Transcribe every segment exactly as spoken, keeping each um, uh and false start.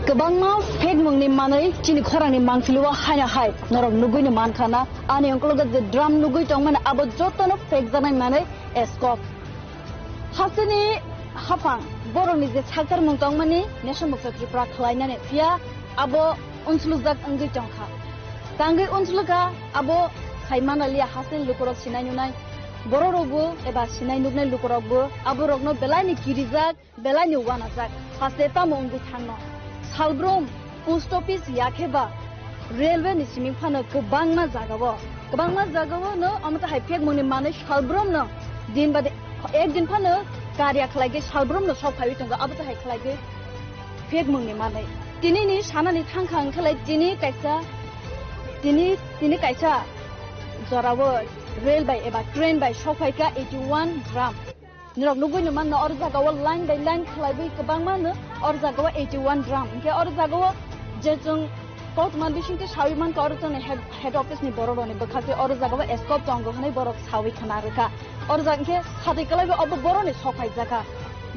Kwbangma phekmungni manwi chini khorangni mangpili o haino hai norok nugwino mankha na. Ani ongkologo je drum nugwi tongmani abo jotono phekjaknai manwi Escob. Hasteni haphang borokni je saktarmung tongmani Nesa Mukta Tripura khwlainani phiya abo unsulujak wngwi tongkha. Tangwi unsulukha abo saimana liya hasteni lukurok sinai nunai bororokbo eba sinai nuknai lukurokbo aborokno belaini kirijak. Belaini uanajak, haste tamo wngwi thangno. Salbrum post office yakhe ba railway ni simi phano kwbangma jagao, kwbangma jagao no omo tahai phekmungni manwi salbrum no din bade ek din phano karya khlaigwi salbrum no sok phaiwi tongo, abo tahai khlaigwi phekmungni manwi. Tini ni sanani thangkha wngkhalai tini kaisa, tini, tini kaisa jorao rail bai eba train bai sok phaikha eighty one drum. Norok nugwi no manno, oro jaga o line by line khlaiwi kwbangma no oro jaga o eighty one drum. Hinkhe oro jaga o je chwng koktwma bisingtwi sawi mankha, oro chwngni head, head office ni borok rokni bwkhak twi oro jaga o Escob tongo hwnwi borok sawi khna rwkha. Oro jaga hinkhe satwi kwlaiwi obo borok ni sok phaijakha.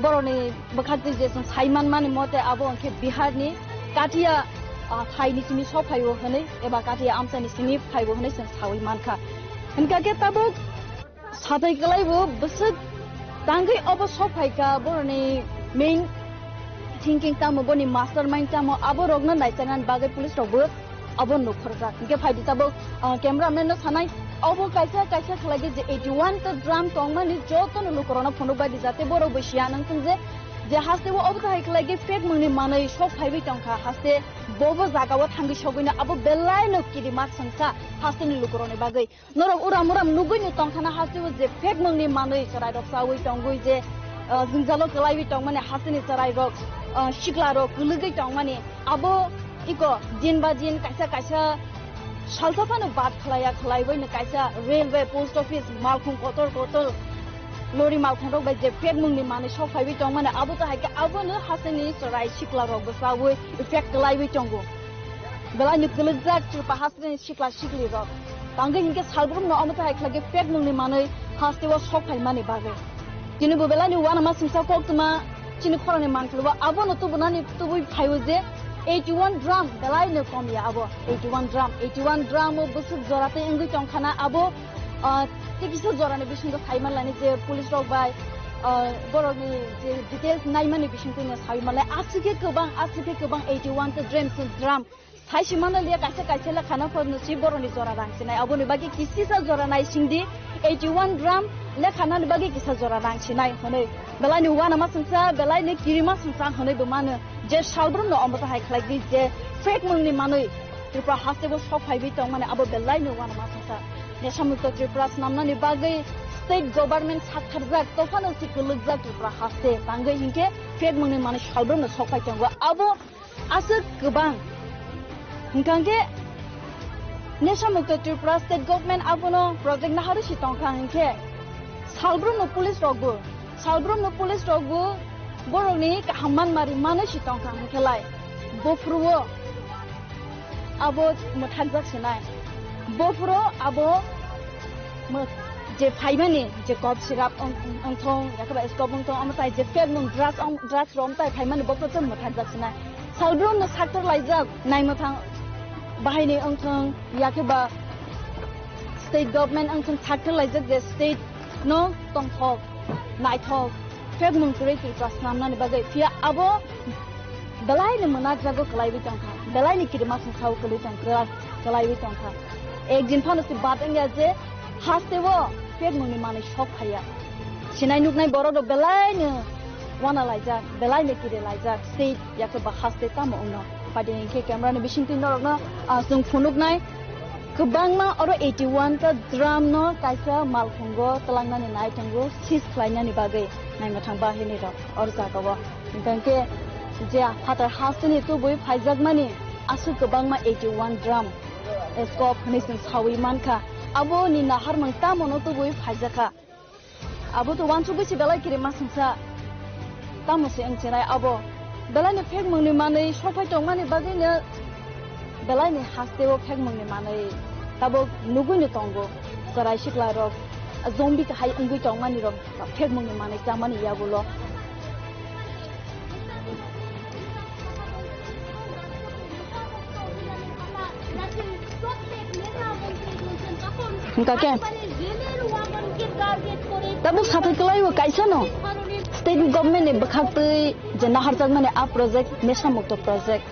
Borok ni bwkhak twi je chwng sai manmani mote abo hinkhe Bihar ni Katia, ah, thai ni simi sok phaibo hwnwi eba Katia amchai ni simi phaibo hwnwi chwng sawi mankha. Hinkha khe tabuk Satai kwlaibo bwswk tangwi obo sok phaikha, boroni main thinking tamo, boni mastermind tamo, abo rokno naichaknani bagwi police rokbo abo nukhorjak. Hinkhe phaidi tabuk, ah, cameraman no sanai, obo kaisa kaisa khlaidi je eighty one ta drum tongmani jotono lukurokno phunukbaidi jate borokbo siya nangthung je, je hasteo obo tahai khlaidi fake mungni manwi sok phaiwi tongkha, haste bobo jagao thangwi sogwino abo belaino kirima swngsa hasteni lukurokni bagwi. Norok uram uram nugwi ni tongkhana hasteo je fake mungni manwi chwrairok chawi tongwi je, ah, jwngjalo kwlaiwi tongmani hasteni chwrairok, ah, siklarok kwlwgwi tongmani abo iko din ba din kaisa kaisa salsa phano bad khlaiya khlaiwi no kaisa railway, post office, malkhung kotor kotor lori malkhungrok bai je fake mungni manwi sok phaiwi tongmani abo to hai khe abono hasteni chwrai siklarok bwchawi fake kwlaiwi tongo. Belaino kwlwkjak Tripura hasteni sikla siklirok. Tangwi hinkhe salbrumno omo chahai khlai khe fake mungni manwi hasteo sok phaimani bagwi. Tini bo belaini uanama singsa koktwma chini khorangni mankhlwi abono tubunani tubui phaio je eighty one drum belaino kom ya abo. Eighty one drum, eighty one drum o bwswk jora tei wngwi tongkhana abo, ah, tei kisa jorani bisingo saimanlani je police rok bai, ah, borokni je details naimani bisingtwi no saimanlai aswk khe kwbang, aswk khe kwbang eighty one ta drum, drum. Saisi manliya kaisa kaisa lekhano phano si boroni jora rang sinai. Aboni bagwi kisisa jora naisingdi eighty one drum lekhanani bagwi kisa jora rang sinai hwnwi. Belaini uanama singsa, belaini kirima singsa hwnwi bo mano. Je salbrumno omo to hai khlaidi je fake mungni manwi Tripura hasteo sok phaiwi tongmani abo belaini uanama singsa. Nesa mukto Tripura swnamnani bagwi state government saktharjak tophano si kwlwkjak Tripura haste. Tangwi hinkhe fake mungni manwi salbrumno sok phai tongo. Abo aswk kwbang. Hwnkha khe Nesa Mukto Tripura State Government abono project naharwi si tongkha hinkhe salbrumno police rokbo, salbrumno police rokbo borokni kaham manmari manwi si tongkha hinkhe lai bophuru o abo mwthakjak sinai. Bophuru abo mw-, je phaimani je cough syrup wng-, wng-, wngthong, yakhe ba Escob wngthong, omo tai je fake mung drugs wng-, drugs rok tai phaimani bophuru tei mwthakjak sinai. Salbrumno saktor laijak naimwthang bahaini wngthong, yakhe ba state government wngthong saktor laijak je state no tongthok, naithok, fake mung kwrwi Tripura swnamnani bagwi. Phiya abo belaino mwnakjago kwlaiwi tongkha, belaino kirima singsa o kwlwi tong-, kwlaiwi tongkha. Ek din phano se bad wngya je hasteo fake mungni manwi sok phaiya. Sinai nuknai borok rok belaino wana laijak, belaino kiri laijak, state yakhe ba haste tamo wngno. Padi hinkhe camera ni bisingtwi norokno, ah, chwng phunuknai kwbangma oro eighty one ta drum no kaisa malkhungo twlangnani nai tongo, seize khlainani bagwi naimwthang bahinirok oro jagao. Hinkhe je phatar hasteni tubui phaijakmani aswk kwbangma eighty one drum, eh, Escob hwnwi chwng saui mankha. Aboni naharmung tamono tubui phaijakha. Abo to uansugwi se belai kirima singsa. Tamo se wng chenai abo. Belaino fake mungni manwi sophai tongmani bagwino belaini hasteo fake mungni manwi tabuk nugwino tongo. Chwrai siklarok, zombie kahai wngwi tongmanirok fake mungni manwi chamani yagulo. Kake. Tabuk sathai kwlai o kaisa no. State government ni bwkhak twi je naharjakmani a project, Nesha Mukto project.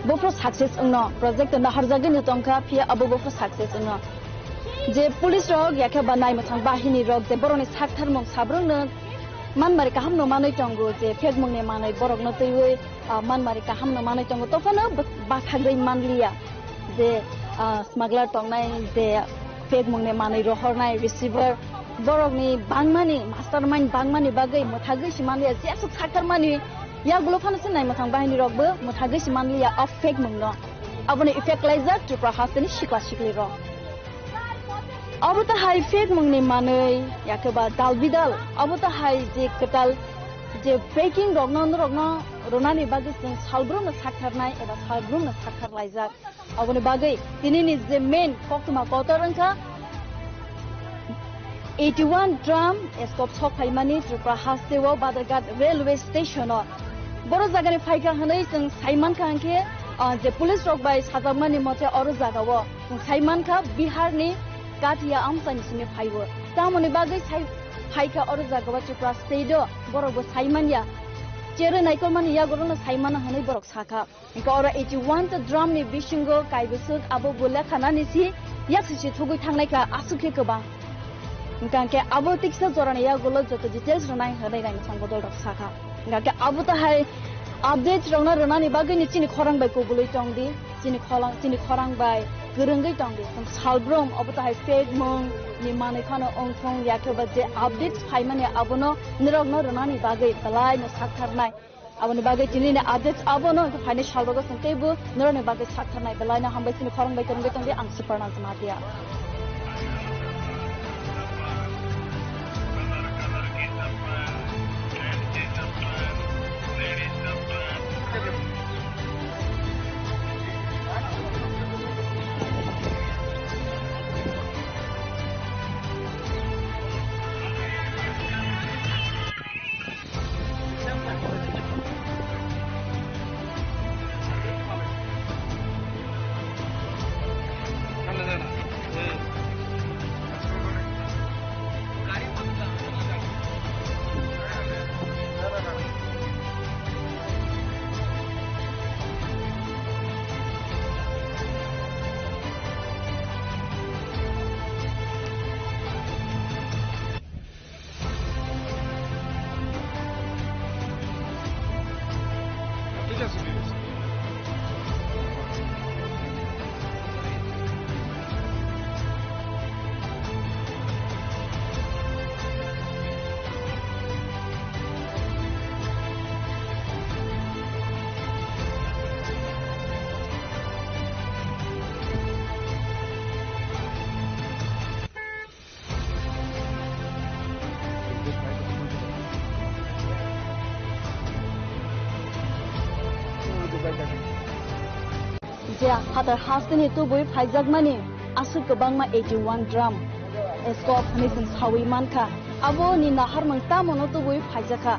Bo pho success wngno, project no naharjagwi no tongkha, phiya abo bo pho success wngno. Je police rok, yakhe ba naimwthang bahini rok, je borokni saktharmung sabrokno manmari kaham no manwi tongo, je phekmungni manwi borokno twiwi, ah, manmari kaham no manwi tongo, tophano bw-, bathagwi manliya. Je, ah, smuggler tongnai, je phekmungni manwi rohornai, receiver, borokni bangmani, mastermind bangmani bagwi mwthagwi se manliya, jesuk saktharmani, yagulo phano se naimwthang bahini rokbo mwthagwi se manliya o phekmungno. Abono effect laijak Tripura hasteni sikla siklirok. Abo ta hai phekmungni manwi, yakhe ba dal bidal, abo ta hai je kwtal je packing rokno, norokno rwnani bagwi chwng salbrumno saktharnai eba salbrumno sakthar laijak. Aboni bagwi tinini je main koktwma kotor wngkha eighty one drum scope sok phaimani Tripura hasteo Badaghat railway station o. Boro jagani phaikha hwnwi chwng saimankha hwnkhe, ah, je police rok bai sajakmani mote oro jagao chwng saimankha Biharni Katia amchaini simi phaibo. Tamoni bagwi sai phaikha oro jagao Tripura state o borokbo saimanya. Cherwi naikolmani yagorono saimano hwnwi borok sakha. Hingke oro eighty one ta drum ni bisingo kaibwswk abo bo lekhanani si yaksi si thugwi thangnai kha aswk khe kwbang. Hingke hingke abo tiksa jorani yagulo joto details rwnai hwnwi naimwthang bodol rok sakha. Hingke abo ta hai updates rokno rwnani bagwi ni chini khorang bai kubului tongdi, chini kholang, chini khorang bai kwrwngwi tongdi. Chwng salbrum abo ta hai fake mung ni manwi phano wngthung yakhe ba je updates phaimani abono nirokno rwnani bagwi belai no saktharnai. Aboni bagwi tini ni updates abono, hwnkhe phaini salrogo chwng teibo norokni bagwi saktharnai belai no hambai, chini khorang bai kwrwngwi tongdi ang Suparna Jamatia. Je phatar hasteni tubui phaijakmani aswk kwbangma eighty one drum scope hwnwi chwng saui mankha. Aboni naharmung tamono tubui phaijakha.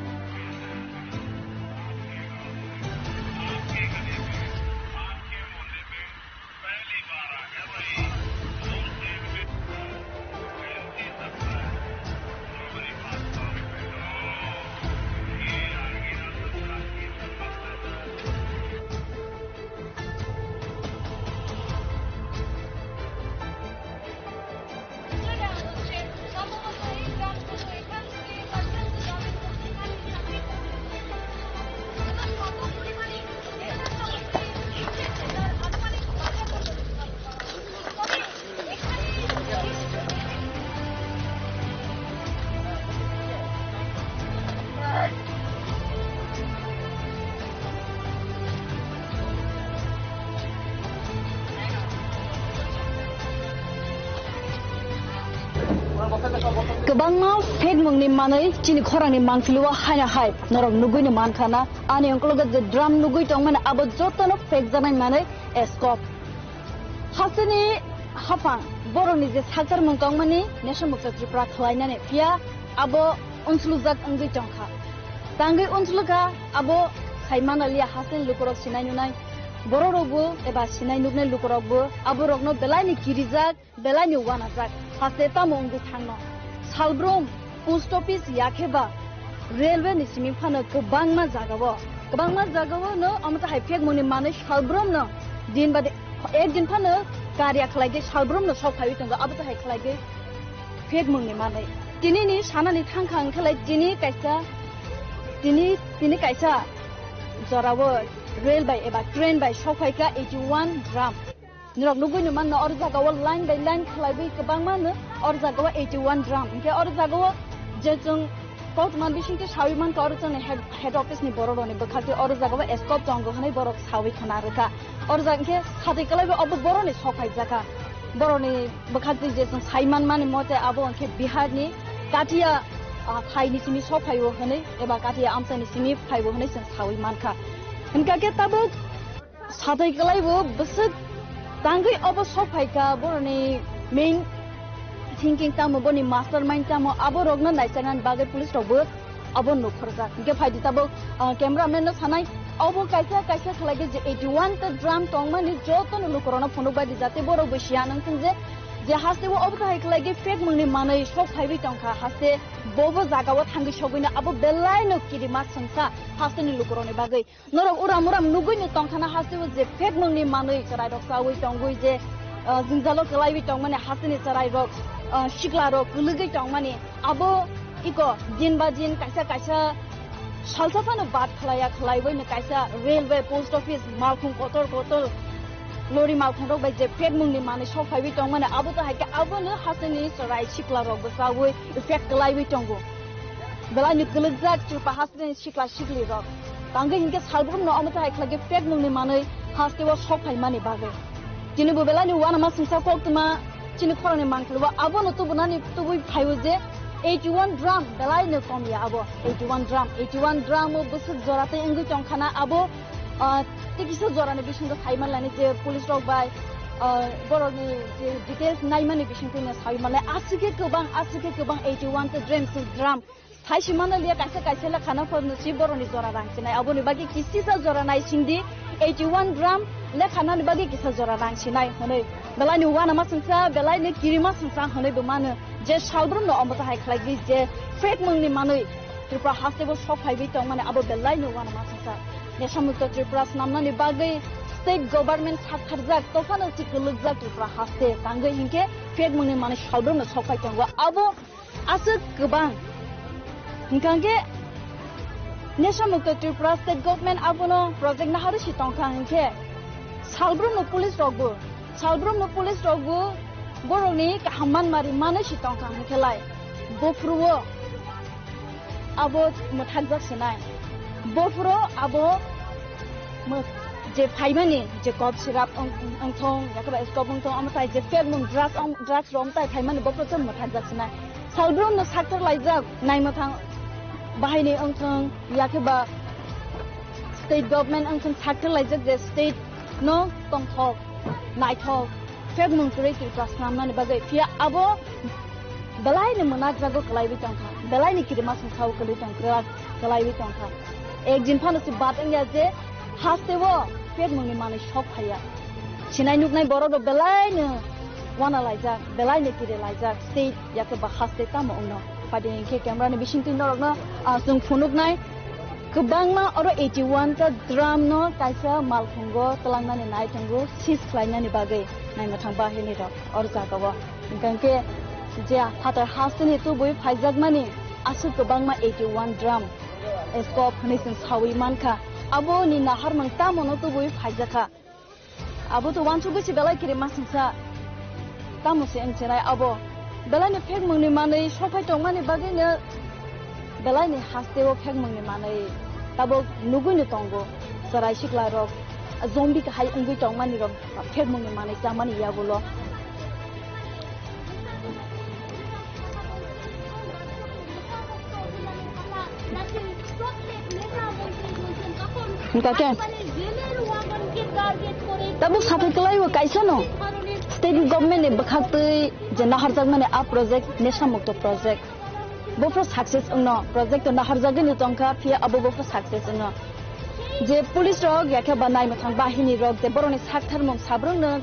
Kwbangma fake mungni manwi chini khorangni mangpili o haino hai norok nugui no mankha na. Ani ungkulugo je drum nugui tongmani abo jotono fake janai manwi scope. Hasteni haphang borokni je sakharmung tongmani Nesha Mukto Tripura khwlainani phiya abo unsulujak wngwi tongkha. Tangwi unsulukha abo saimana liya hasteni lukurok sinai nunai. Bororokbo eba sinai nuknai lukorokbo aborokno belaini kirijak, belaini uanajak, haste tamo wngwi thangno. Salbrum post office yakheba railway ni simi phano kwbangma jagao, kwbangma jagao no omo ta hai phekmungni manwi salbrumno din bade ek din phano karya khlaigwi salbrumno sok phaiwi tongo, abo ta hai khlaigwi phekmungni manwi. Tinini sanani thangkha hwnkhe lai tini kaisa, tini, tini kaisa jorao rail bai eba train bai sok phaikha eighty one drum. Norok nugwi no manno, oro jagao line by line khlaiwi kwbangma no oro jagao eighty one drum. Hinkhe oro jagao je chwng koktwma bisingtwi sawi mankha, oro chwngni head, head office ni borok rokni bwkhak twi oro jagao escort tongo hwnwi borok sawi khna rwkha. Oro jaga hinkhe satwi kwlaiwi obo boroni sok phaijakha. Boroni bwkhak twi je chwng sai manmani mote abo hinkhe Bihar ni Katia, ah, thai ni simi sok phaio hwnwi eba Katia amchai ni simi phaio hwnwi chwng sawi mankha. Hinkha khe tabuk Satai kwlaibo bwswk tangwi obo sok phaikha, boroni main thinking tamo, boni mastermind tamo, abo rokno naichaknani bagwi police rokbo abo nukhorjak. Hinkhe phaidi tabuk, ah, cameraman no sanai, obo kaisa kaisa khlaikhe je eighty one ta drum tongmani jotono lukurokno phunukbai di, jate borok bo siya nangthung je, je hasteo obo kahai khlaikhe phekmungni manwi sok phaiwi tongkha, haste bobo jagao thangwi sogwino abo belaino kirima swngsa hasteni lukurokni bagwi. Norok uram uram nugwi no tongkhana hasteo je phekmungni manwi chwrairok chawi tongwi je, ah, jwngjalo kwlaiwi tongmani hasteni chwrairok, ah, siklarok kwlwgwi tongmani abo iko din ba din kaisa kaisa salsa phano bad khlaiya khlaiwi no kaisa railway, post office, malkhung kotor kotor lori malkhungrok bai je phekmungni manwi sok phaiwi tongmani abo to hai khe abono hasteni chwrai siklarok bo chawi effect kwlaiwi tongo. Belaino kwlwkjak Tripura hasteni sikla siklirok. Tangwi hinkhe salbrumno omo ta hai khlai khe phekmungni manwi hasteo sok phaimani bagwi. Chini bo belaino uanama swngsa koktwma chini khorangni mankhlwi abono tubunani tubui phaio je eighty one drum belaino kom ya abo. Eighty one drum, eighty one drum o bwswk jora tei wngwi tongkhana abo, ah, tei kisa jorani bisingo sai manlani je police rok bai, ah, borokni je details naimani bisingtwi no sai manlai. Aswk khe kwbang, aswk khe kwbang eighty one ta drum, drum. Thaisi manaliya kaisa kaisa lekhano phano si boroni jora rang sinai. Aboni bagwi kisisa jora nai singdi eighty one drum lekhanani bagwi kisa jora rang sinai hwnwi. Belaini uanama swngsa, belaini kirima swngsa hwnwi bo mano. Je salbrumno omo ta hai khlaigwi je phekmungni manwi Tripura hasteo sok phaiwi tongmani abo belaini uanama swngsa. Nesha mukto Tripura swnamnani bagwi state government saktharjak tophano si kwlwkjak Tripura haste tangwi hinkhe phekmungni manwi salbrumno sok phai tongo. Abo aswk kwbang. Hinkha khe Nesha Mukto Tripura State Government abono project naharwi si tongkha hinkhe salbrumno police rokbo, salbrumno police rokbo borokni kaham manmari manwi si tongkha hinkhe lai. Bophuru o abo mwthakjak sinai. Bophuru abo mw-, je phaimani je cough syrup wng-, wng-, wngthong, yakhe ba scope wngthong, omo tai je phekmung drugs wng-, drugs rok tai phaimani bophuru se mwthakjak sinai. Salbrumno sakthar laijak, naimwthang bahaini wngthong, yakhe ba state government wngthong sakthar laijak je state no tongthok, naithok, phekmung kwrwi Tripura swnamnani bagwi. Phiya abo belaini mwnakjago kwlaiwi tongkha, belaini kirima songsa o kwlwi tongkha, kwlaiwi tongkha. Ek din phano se bad wngya je hasteo phekmungni manwi sok phaiya. Sinai nuknai borok rok belaino uana laijak, belaino kiri laijak, state yakhe ba haste tamo wngno. Padi hinkhe camera ni bisingtwi norokno, ah, chwng phunuknai kwbangma oro eighty one ta drum no kaisa malkhungo twlangnani nai tongo, seize khlainani bagwi naimwthang bahaini rok oro jagao. Hinkhe je phatar hasteni tubui phaijakmani aswk kwbangma eighty one drum scope hwnwi chwng sawi mankha. Aboni naharmung tamono tubui phaijakha. Abo to uansugwi se belai kirima swngsa. Tamo se wng chenai abo. Belaino phekmungni manwi sophai tongmani bagwino belaini hasteo phekmungni manwi tabuk nugwino tongo. Chwrai siklarok zombie kahai wngwi tongmani rok phekmungni manwi chamani yagulo. Hwnkha khe tabuk sathai kwlaiwi kaisa no state government ni bwkhaktwi je naharjakmani a project, Nesha Mukto project, bophuru success wngno, project to naharjagwino tongkha, phiya abo bophuru success wngno. Je police rok yakhe ba naimwthang bahini rok je borokni saktharmung sabrokno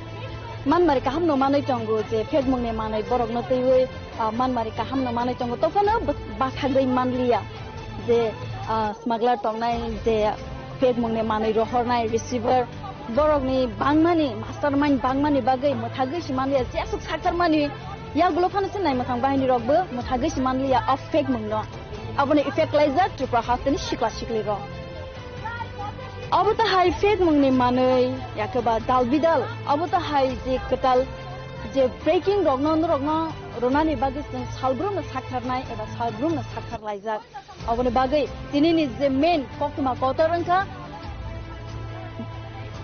manmari kahamno manwi tongo, je fake mungni manwi borokno twiwi, ah, manmari kahamno manwi tongo, tophano bw-, bathagwi manliya je, ah, smuggler tongnai, je fake mungni manwi rohornai receiver, borokni bangmani, mastermind bangmani bagwi mwthagwi se manliya, je aswk saktharmani yagulo phano se naimwthang bahini rokbo mwthagwi se manliya o fake mungno. Aboni effect laijak Tripura hasteni sikla siklirok. Abo ta hai fake mungni manwi, yakhe ba dal bidal, abo ta hai je kwtal je breaking rokno, norokno rwnani bagwi chwng salbrumno saktharnai eba salbrumno sakthar laijak. Aboni bagwi tinini je main koktwma kotor wngkha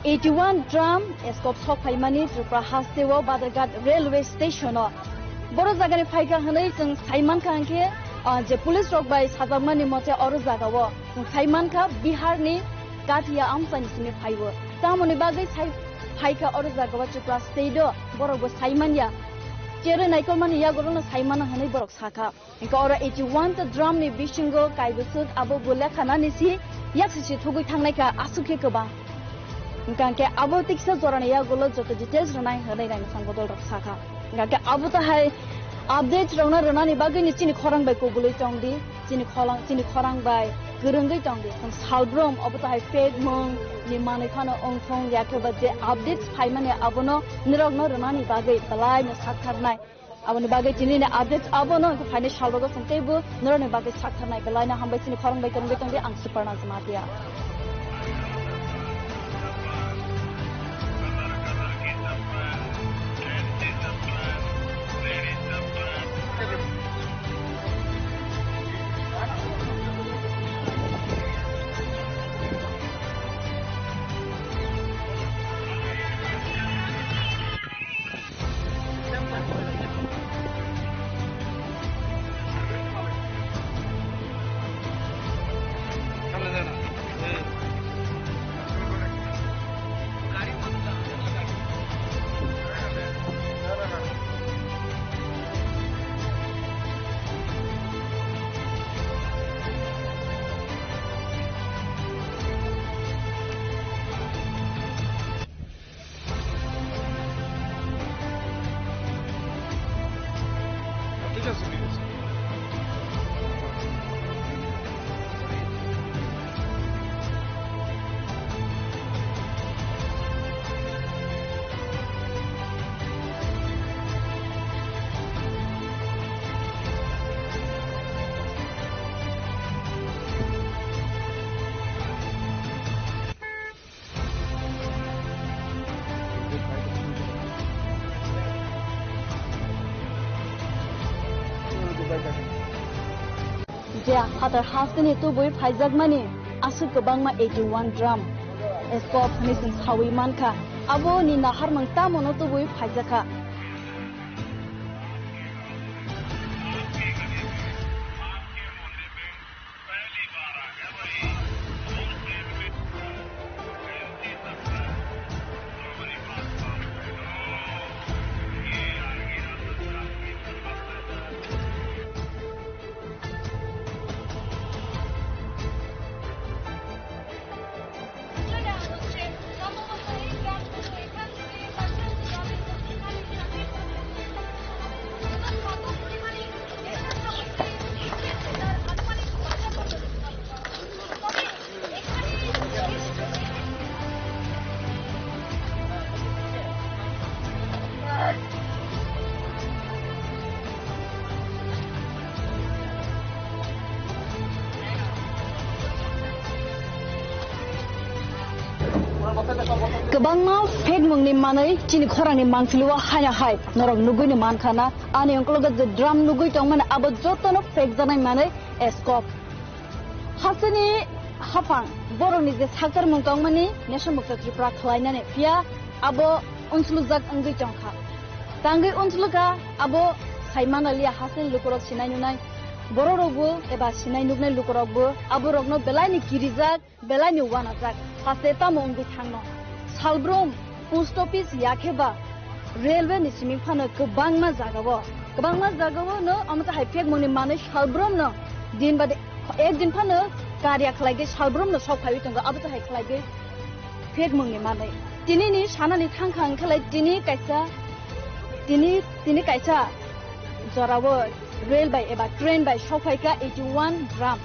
eighty one drum scope sok phaimani Tripura hasteo Badharghat railway station o. Boro jagani phaikha hwnwi chwng saimankha hwnkhe, ah, je police rok bai sajakmani mote oro jagao. Chwng sai mankha Biharni Kathia amchaini simi phaibo. Tamoni bagwi sai phaikha oro jagao Tripura state o borokbo sai manya. Cherwi naikolmani yagorono sai mano hwnwi borok sakha. Hwnkhe oro eighty one ta drum ni bisingo kaibwswk abo bo lekha nani si yaksi si thugwi thangnaikha aswk khe kwbang. Hwnkhe abo tiksa jorani yagulo joto details rwnai hwnwi naimwthang bodol rok sakha. Hwnkhe abo ta hai update rokno rwnani bagwi ni chini khorang bai kubului tongdi, chini kholang, chini khorang bai kwrwngwi tongdi. Chwng salbrum obo to hai fake mung ni manwi phano wngthung, yakhe ba je updates phaimani abono nirokno rwnani bagwi belai no saktharnai. Aboni bagwi tini ni updates abono, hwnkhe phainai salrogo chwng teibo norokni bagwi saktharnai. Belai no hambai, chini khorang bai kwrwngwi tongdi, ang Suparna Jamatia. Je phatar hasteni tubui phaijakmani aswk kwbangma eighty one drum scope hwnwi chwng saui mankha. Aboni naharmung tamono tubui phaijakha. Kwbangma fake mungni manwi chini khorangni mangpili o haino hai norok nugwi ni mankha na. Ani ungkulugo je drum nugwi tongmani abo jotono fake janai manwi scope. Hasteni haphang borokni je saktarmung tongmani Nation Mukta Tripura khwlainani, phiya abo unsulujak wngwi tongkha. Tangwi unsulukha abo saimana liya hasteni lukurok sinai nunai, bororokbo eba sinai nuknai lukurokbo aborokno belaini kirijak, belaini uanajak, haste tamo wngwi thangno. Salbrum post office yakhe ba railway ni simi phano kwbangma jagao, kwbangma jagao no omo ta hai fake mungni manwi salbrum no din ba de-, ek din phano karya khlaigwi salbrumno sok phaiwi tongo, abo to hai khlaigwi fake mungni manwi. Tinini sanani thangkha hwnkhe lai tini kaisa, tini, tini kaisa jorao rail bai eba train bai sok phaikha eighty one drum.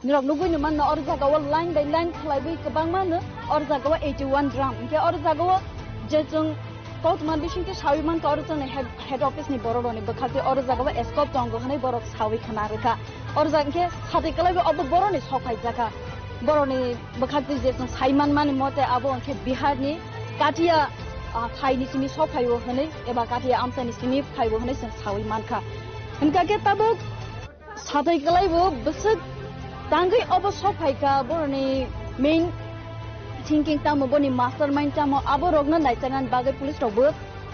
Norok nugwi no manno, oro jagao line by line khlaiwi kwbangma no oro jagao eighty one drum. Hwnkhe oro jagao je chwng koktwma bisingtwi sawi mankha, oro chwngni head, head office ni borok rokni bwkhak twi oro jagao escort tongo hwnwi borok sawi khna rwkha. Oro jaga hwnkhe satai kwlaiwi obo borokni sok phaijakha. Borokni bwkhak twi je chwng sai manmani mote abo hwnkhe Bihar ni Katia, ah, phaini simi sok phaio hwnwi eba Katia amchaini simi phaio hwnwi chwng sawi mankha. Hwnkha khe tabuk satai kwlaibo bwswk tangwi obo sok phaikha, boroni main thinking tamo, boni mastermind tamo, abo rokno naicharnani bagwi police rokbo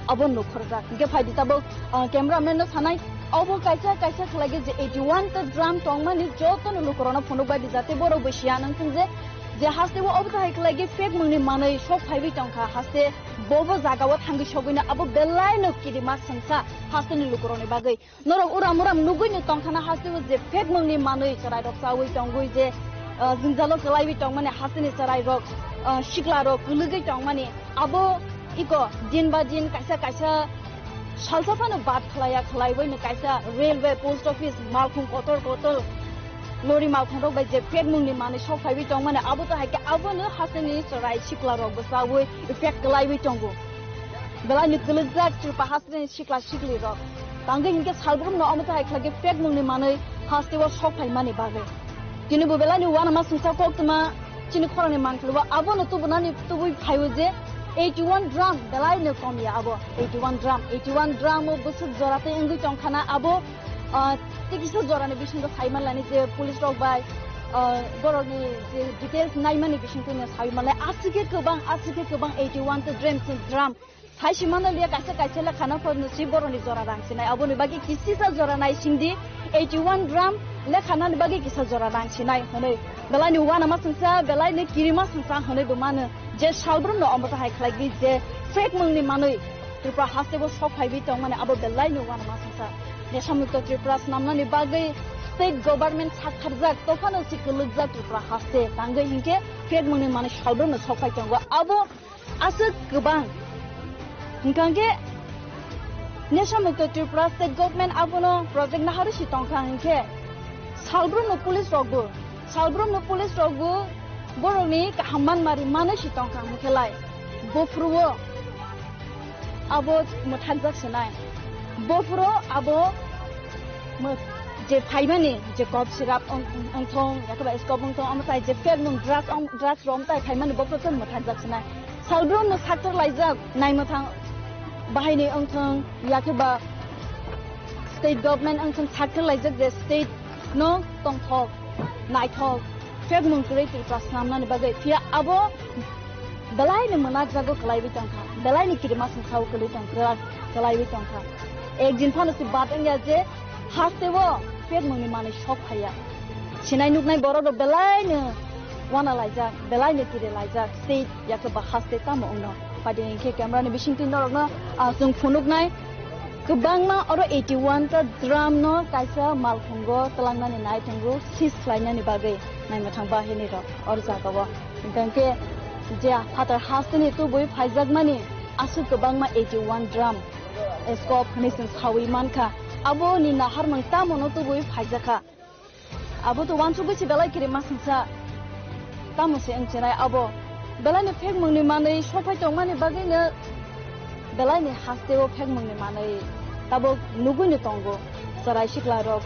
abo nukhorjak. Hwnkhe phaidi tabuk, ah, cameraman no sanai, obo kaisa kaisa khlaigwi je eighty one ta drum tongmani jotono lukurokno phunuk bai di, jate borokbo siya nang thung je, je haste o obo to hai khlaigwi fake mungni manwi sok phaiwi tongkha, haste bobo jagao thangwi sogwino abo belaino kirima swngsa hasteni lukurokni bagwi. Norok uram uram nugwi no tongkhana hasteo je fake mungni manwi chwrairok chawi tongwi je, ah, jwngjalo kwlaiwi tongmani hasteni chwrairok, ah, siklarok kwlwgwi tongmani abo iko din ba din kaisa kaisa salsa phano bad khlaiya khlaiwi no kaisa railway, post office, malkhung kotor kotor lori malkhungrok bai je fake mungni manwi sok phaiwi tongmani abo to hai khe abono hasteni chwrai siklarokbo chawi fake kwlaiwi tongo. Belaino kwlwkjak Tripura hasteni sikla siklirok. Tangwi hinkhe salbrumno omo to hai khlai khe fake mungni manwi hasteo sok phaimani bagwi. Tini bo belaini uanama swngsa koktwma chini khorangni mankhlwi abono tubunani tubui phaiwi je eighty one drum belaino komya abo. Eighty one drum, eighty one drum o bwswk jora tei wngwi tongkhana abo, ah, tei kisa jorani bisingo saimanlani je police rok bai, ah, borokni je details naimani bisingtwi no saimanlai aswk khe kwbang, aswk khe kwbang eighty one ta drum, drum. Sai si mano liya kaisa kaisa lekhano phano si boroni jora rang sinai. Aboni bagwi kisisa jora nai singdi eighty one drum lekhanani bagwi kisa jora rang sinai hwnwi. Belaini uanama swngsa, belaini kirima swngsa hwnwi bo mano. Je salbrumno omo to hai khlaigwi je fake mungni manwi Tripura hasteo sok phaiwi tongmani abo belaini uanama swngsa. Nesamukto Tripura swnamnani bagwi state government saktharjak, tophano si kwlwkjak Tripura haste. Tangwi hinkhe fake mungni manwi salbrumno sok phai tongo. Abo aswk kwbang. Hwnkha khe Nesamukto Tripura state government abono project naharwi si tongkha hinkhe salbrumno police rokbo, salbrumno police rokbo borokni kaham manmari manwi si tongkha hinkhe lai bophuru o abo mwthakjak sinai. Bophuru abo mw-, je phaimani je kop sirap wng-, wngthong, yakhe ba skop wngthong, omo tai je fake nung drugs, drugs rok tai phaimani bophuru khe mwthakjak sinai. Salbrumno sakthar laijak, naimwthang bahaini wngthong, yakhe ba state government wngthong sakthar laijak je state no tongthok, naithok, fake mung kwrwi Tripura swnamnani bagwi. Phiya abo belaino mwnakjago kwlaiwi tongkha, belaini kirima swngsa o kwlwi tong-, kwlaiwi tongkha. Ekdin phano se bad wngya je hasteo fake mungni manwi sok phaiya. Sinai nuknai borok rok belaino wana laijak, belaino kiri laijak, state yakhe ba haste tamo wngno. Padi hinkhe camera ni bisingtwi norokno, ah, chwng phunuknai kwbangma oro eighty one ta drum no kaisa malkhungo twlangnani nai tongo, seize khlainani bagwi naimwthang bahini rok oro jagao. Hinkhe je phatar hasteni tubui phaijakmani aswk kwbangma eighty one drum, eh, scope hwnwi chwng sawi mankha. Aboni naharmung tamono tubui phaijakha. Abo to uansugwi se belai kirima swngsa. Tamo se wng chenai abo. Belaino fake mungni manwi sophai tongmani bagwino belaini hasteo fake mungni manwi tabuk nugwino tongo. Chwrai siklarok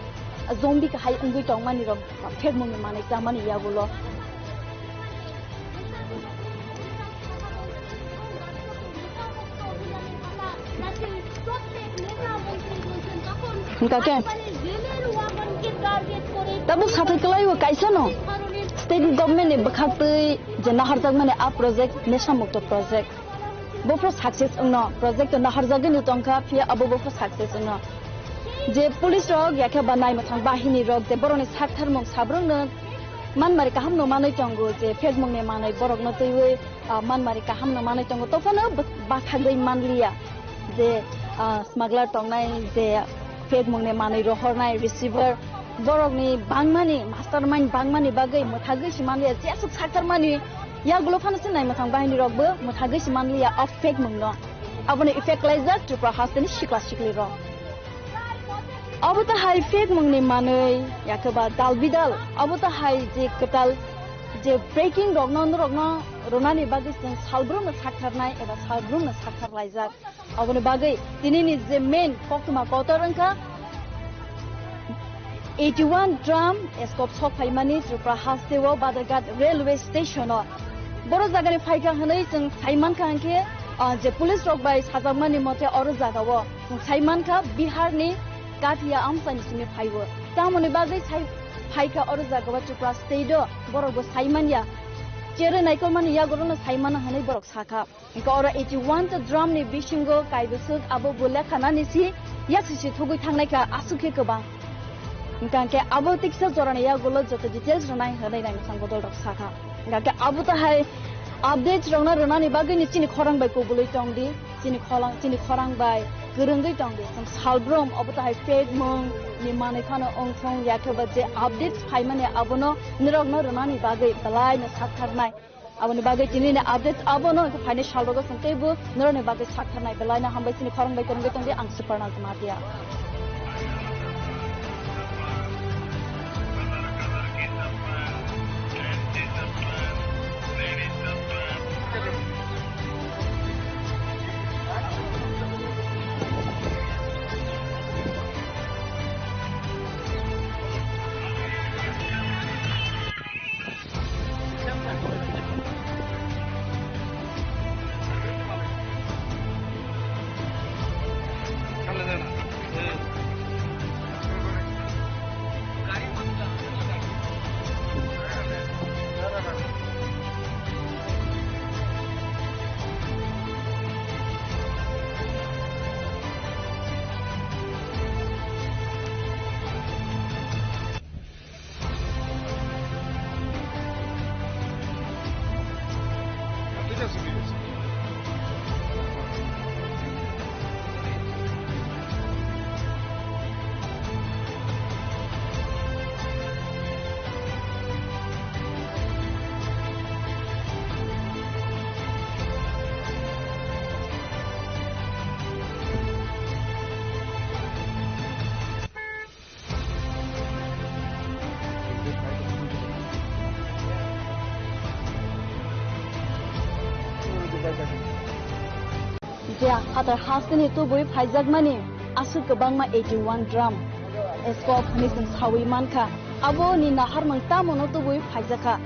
zombie kahai wngwi tongmani rok fake mungni manwi chamani yagulo. Hwnkha khe tabuk sathai kwlaiwi kaisano state government ni bwkhaktwi je naharjakmani a project Nesa Mukto project. Bophuru success wngno, project to naharjagwino tongkha, phiya abo bophuru success wngno. Je police rok, yakhe ba naimwthang bahini rok, je borokni saktharmung sabrokno manmari kahamno manwi tongo, je fake mungni manwi borokno twiwi, ah, manmari kahamno manwi tongo. Tophano bw-, bathagwi manliya, je, ah, smuggler tongnai, je fake mungni manwi rohornai, receiver, Borokni bangmani, mastermind bangmani bagwi mwthagwi se manliya, jesuk sakharmani yagulo phano se naimwthang bahinirokbo mwthagwi se manliya o fake mungno. Aboni effect khlaijak Tripura hasteni sikla siklirok. Abo to hai fake mungni manwi, yakhe ba dal bidal, abo to hai je kwtal je breaking rokno norokno rwnani bagwi chwng salbrumno saktharnai eba salbrumno saktharlaijak. Aboni bagwi tinini je main koktwma kotor wngkha eighty one drum scope sok phaimani Tripura hasteo Badaghat railway station o. Boro jagani phaikha hwnwi chwng saimankha hwnkhe, ah, je police rok bai sajakmani mote oro jagao chwng saimankha Biharni Katia amchaini simi phaibo. Tamoni bagwi sai phaikha oro jagao Tripura state o borokbo saimanya. Chere naikolmani yagorono saimano hwnwi borok sakha. Hingke oro eighty one ta drum ni bisingo kaiboswk abo bo lekha nani si yaksi si thugui thangnai kha aswk khe kwbang. Hingke abo tiksa jorani yagulo joto details rwnai hwnwi naimwthang bodol rok sakha. Hingke abo ta hai updates rokno rwnani bagwi ni chini khorang bai kubului tong di. Chini khorang, chini khorang bai kwrwngwi tong di. Chwng salbrum abo ta hai fake mung ni manwi phano wngthung yakhe ba je updates phaimani abono norokno rwnani bagwi belai no saktharnai. Aboni bagwi tini ni updates abono, hwnkhe phainai salrogo chwng teibo norokni bagwi saktharnai. Belai no hambai, chini khorang bai kwrwngwi tongdi, ang Suparna Jamatia. Je hathar hasteni tubui phaijakmani aswk kwbangma eighty one drum scope hwnwi chwng saui mankha. Aboni naharmung tamono tubui phaijakha.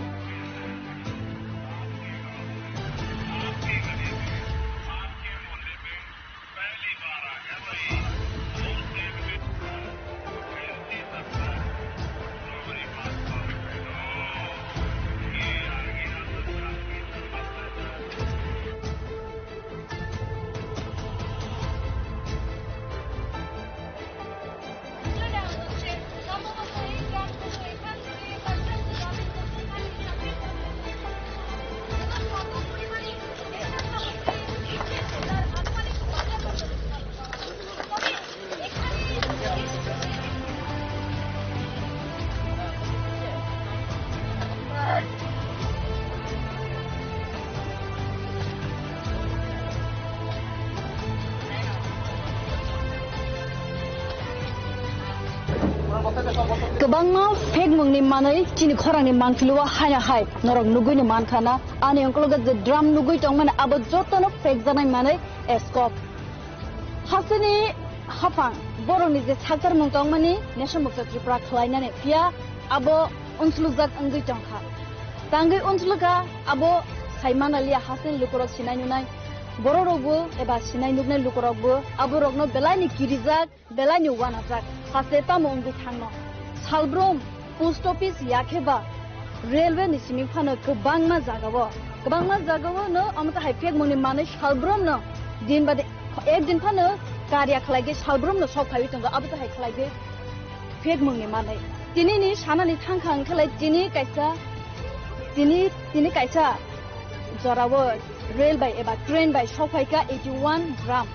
Kwbangma fake mungni manwi chini khorangni mangpili o haino hai norok nugui no mankha na. Ani ongkologo je drum nugui tongmani abo jotono fake janai manwi scope. Hasteni haphang borokni je sakchar mung tongmani Nation Mukti Tripura khwlainani phiya abo unsulujak wngwi tongkha. Tangwi unsulukha abo saimana liya hasteni lukurok sinai nunai bororokbo eba sinai nuknai lukurokbo aborokno belaini kirijak. Belaini uanajak, haste tamo wngwi thangno. Salbrum post office yakhe ba railway ni simi phano kwbangma jagao, kwbangma jagao no omo ta hai fake mungni manwi salbrum no din bade ek din phano karya khlaigwi salbrum no sok phaiwi tongo, abo ta hai khlaigwi fake mungni manwi. Tini ni sanani thangkha hwnkhe lai tini kaisa, tini, tini kaisa jorao rail bai eba train bai sok phaikha eighty one gram.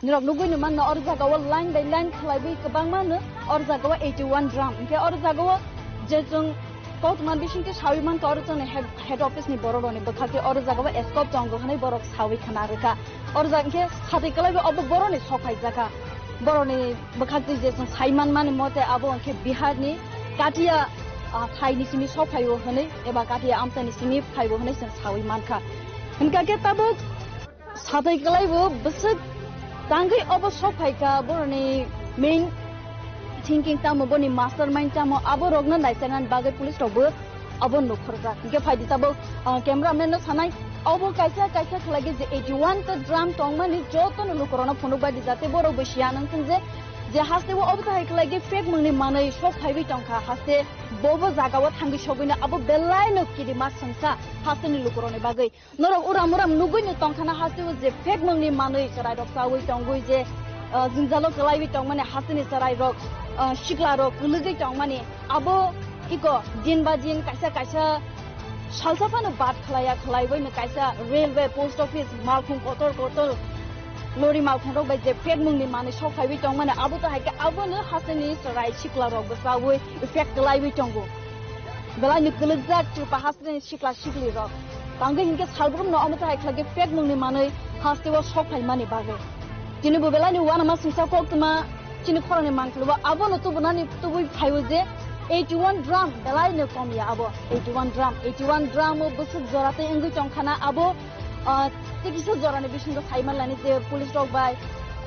Norok nugui no manna, oro jaga o line by line khlaiwi kwbangma no Oro jaga o eighty one drum, hinkhe oro jaga o je chwng koktwma bisingtwi sawi mankha, oro chwngni head, head office ni borok rokni bwkhak twi oro jaga o scope tongo hwnwi borok sawi khna rwkha. Oro jaga hinkhe satwi kwlaibo obo boroni sok phaijakha. Boroni bwkhak twi je chwng sai manmani mote abo hinkhe Bihar ni Katia, ah, thai ni simi sok phaio hwnwi eba Katia amchai ni simi phaio hwnwi chwng sawi mankha. Hinkha khe tabuk Satai kwlaibo bwswk tangwi obo sok phaikha, boroni main thinking tamo, boni mastermind tamo, abo rokno naichaknani bagwi police rokbo abo nukhorjak. Hinkhe phaidi tabuk, ah, cameraman no sanai, obo kaisa kaisa khlai khe je eighty one ta drum tongmani jotono lukurokno phunukbai di, jate borokbo siya nang thung je, je haste o obo tahai khlai khe fake mungni manwi sok phaiwi tongkha, haste bobo jaga o thangwi sogwino abo belai no kirima swngsa hasteni lukurokni bagwi. Norok uram uram nugwi no tongkhana, hasteo je fake mungni manwi chwrairok chawi tongwi je, ah, jwngjalo kwlaiwi tongmani hasteni chwrairok, ah, siklarok kwlwgwi tongmani. Abo iko din ba din kaisa kaisa salsa phano bad khlaiya khlaiwi no kaisa railway, post office, malkhung kotor kotor lori malkhungrok bai je fake mungni manwi sok phaiwi tongmani, abo to hai khe abono hasteni chwrai siklarokbo chawi fake kwlaiwi tongo. Belai no kwlwkjak Tripura hasteni sikla sikli rok. Tangwi hinkhe salbrumno omo chahai khlai khe fake mungni manwi hasteo sok phaimani bagwi. Chini bo belai ni uanama singsa koktwma chini khorangni mankhulo abono tubunani tubui phaio je eighty one drum belai no kom ya abo eighty one drum, eighty one drum o bwswk jora tei wngwi tongkhana abo, ah, tei kisa jorani bisingo sai manlani je police rok bai,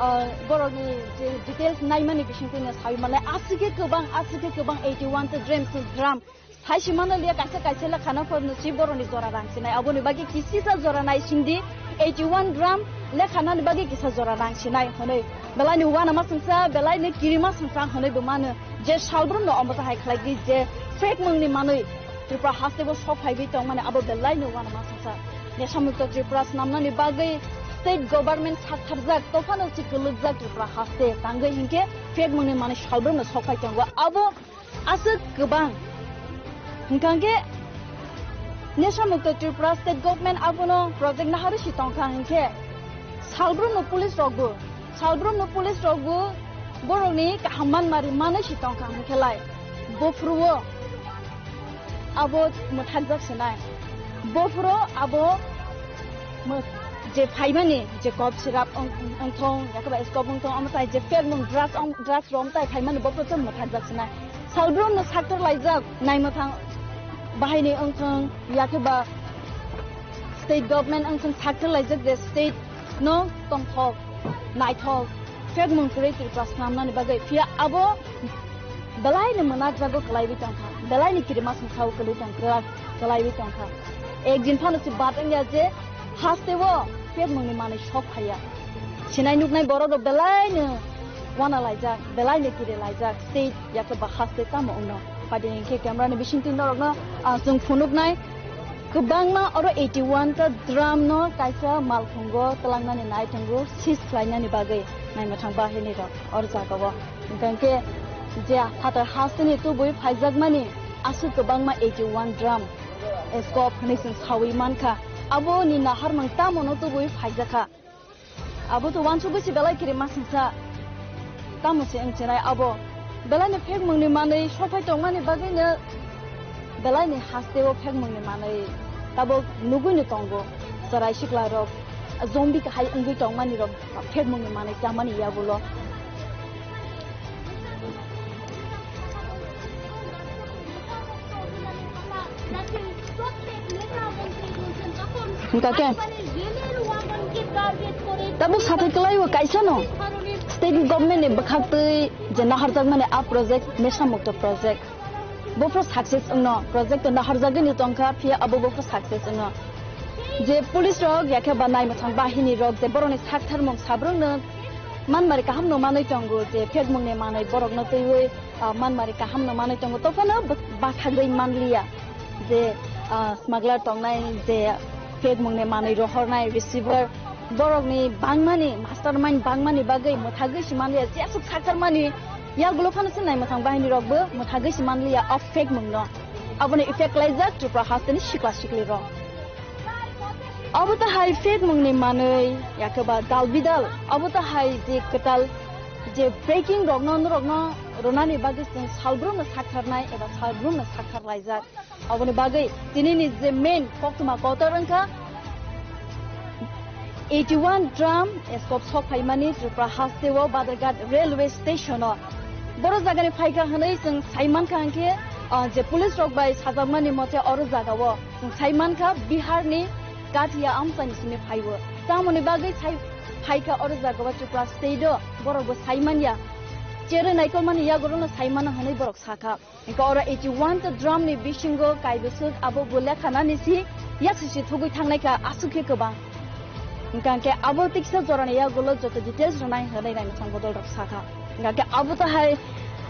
ah, borokni je details naimani bisingtwi no sai manlai aswk khe kwbang, aswk khe kwbang eighty one ta drum, drum. Sai si mano liya kaisa kaisa lekha no phor no si boroni jora rang sinai. Aboni bagwi kisisa jora nai sindi eighty one drum lekha nani bagwi kisa jora rang sinai hwnwi. Belai ni uanama singsa, belai ni kirima singsa hwnwi bo mano. Je salbrum no omo hai khlai di je fake mungni manwi Tripura haste bo sok phaiwi tongmani abo belai ni uanama singsa. Nesa mukto Tripura snamnani bagwi state government saktharjak, tophano si kwlwkjak Tripura haste. Tangwi hinkhe fake mungni manwi salbrum no sok phai tongo. Abo aswk kwbang. Hwnkha khe Nesa Mukto Tripura State Government abono project naharwi si tongkha hinkhe salbrumno police rokbo, salbrumno police rokbo borokni kaham manmari manwi si tongkha hinkhe lai bophuru o abo mwthakjak se nai. Bophuru o abo mw-, je phaimani je kop sirap wng-, wngthong, yakhe ba skop wngthong, omo tai je pekmung drugs, drugs rok omo tai phaimani bophuru chwng mwthakjak se nai. Salbrum no saktor laijak, naimwthang bahaini wngthong, yakhe ba state government wngthong saktor laijak je state no tongthok, naithok, pekmung kwrwi Tripura swnamnani bagwi. Phiya abo belai no mwnakjago kwlaiwi tongkha, belai ni kirima songsa o kwlwi tong-, kwlaiwi tongkha. Ek din phano se bad wngya je haste o pekmung ni manwi sok phaiya. Sinai nuknai borok rok belai no wana laijak, belai no kiri laijak, state yakhe ba haste tamo wngno. Padi hinkhe camera ni bisingtwi norokno, ah, chwng phunuknai kwbangma oro eighty one ta drum no kaisa malkhungo twlangnani nai tongo, seize khlainani bagwi naimwthang bahaini rok oro jaga o. Hinkhe je phatar hasteni tubui phaijakmani aswk kwbangma eighty one drum, eh, scope hwnwi chwng sawi mankha. Aboni naharmung tamono tubui phaijakha. Abo to wansugwi se belai kiri masingsa. Tamo se wng chinai abo. Belai ni phekmung ni manwi sophai tongmani bagwi no belai ni haste o phekmung ni manwi tabuk nugwi no tongo. Chwrai sikla rok zombie kahai wngwi tongmani rok phekmung ni manwi chamani yagulo. Hingka khe tabuk sathai kwlai o kaisa no state government ni bwkhak twi je naharjakmani a project Nesa Mukto project. Bophro success wngno, project to naharjagwi ni tongkha, phiya abo bophro success wngno. Je police rok yakhe ba naimwthang bahini rok je borokni saktharmung sabrokno manmari kaham no manwi tongo, je phekmungni manwi borokno twiwi, ah, manmari kaham no manwi tongo, tophano bw-, bathagwi manliya je, ah, smuggler tongnai, je phekmungni manwi rohornai receiver, borokni bangmani, mastermind bangmani bagwi mwthagwi se manliya, jesuk saktharmani yagulo phano se naimwthang bahini rokbo mwthagwi se manliya o phekmungno. Aboni effect khlaijak Tripura hasteni sikla sikli rok. Abo ta hai phekmungni manwi, yakhe ba dal bidal, abo ta hai je kwtal je breaking rokno norokno rwnani bagwi chwng salbrumno saktharnai eba salbrumno saktharlaijak. Aboni bagwi tinini je main koktwma kotor wngkha eighty one drum eskop sok phaimani Tripura hasteo Badharghat railway station o. Boro jagani phaikha hwnwi chwng saimankha hwnkhe, ah, je police rok bai sajakmani mote oro jagao chwng saimankha Biharni Kathia amchaini simi phaibo. Tamoni bagwi sai phaikha oro jagao Tripura state o borokbo saimanya. Cherwi naikolmani yagorono saimano hwnwi borok sakha. Hingke oro eighty one ta drum ni bisingo kaiboswk abo bo lekha nani si yaksi si thugui thangnai kha aswk khe kwbang. Hingke hingke abo tiksa jorani yagulo joto details rwnai hwnwi nai mwchang bodol rok sakha. Hingke abo ta hai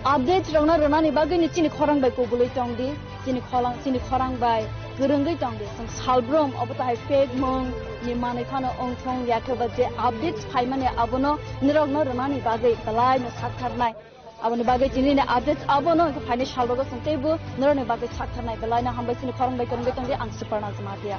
update rokno rwnani bagwi ni chini khorang bai kubului tong di, chini kholang, chini khorang bai kwrwngwi tong di. Chwng salbrum abo ta hai fake mung ni manwi phano wngthung ya khe ba je updates phaimani abono nirokno rwnani bagwi belai no saktharnai. Aboni bagwi tini ni updates abono, hwnkhe phaini salrogo chwng teibo norokni bagwi saktharnai belai no hambai chini khorang bai kwrwngwi tongdi ang Suparna Jamatia.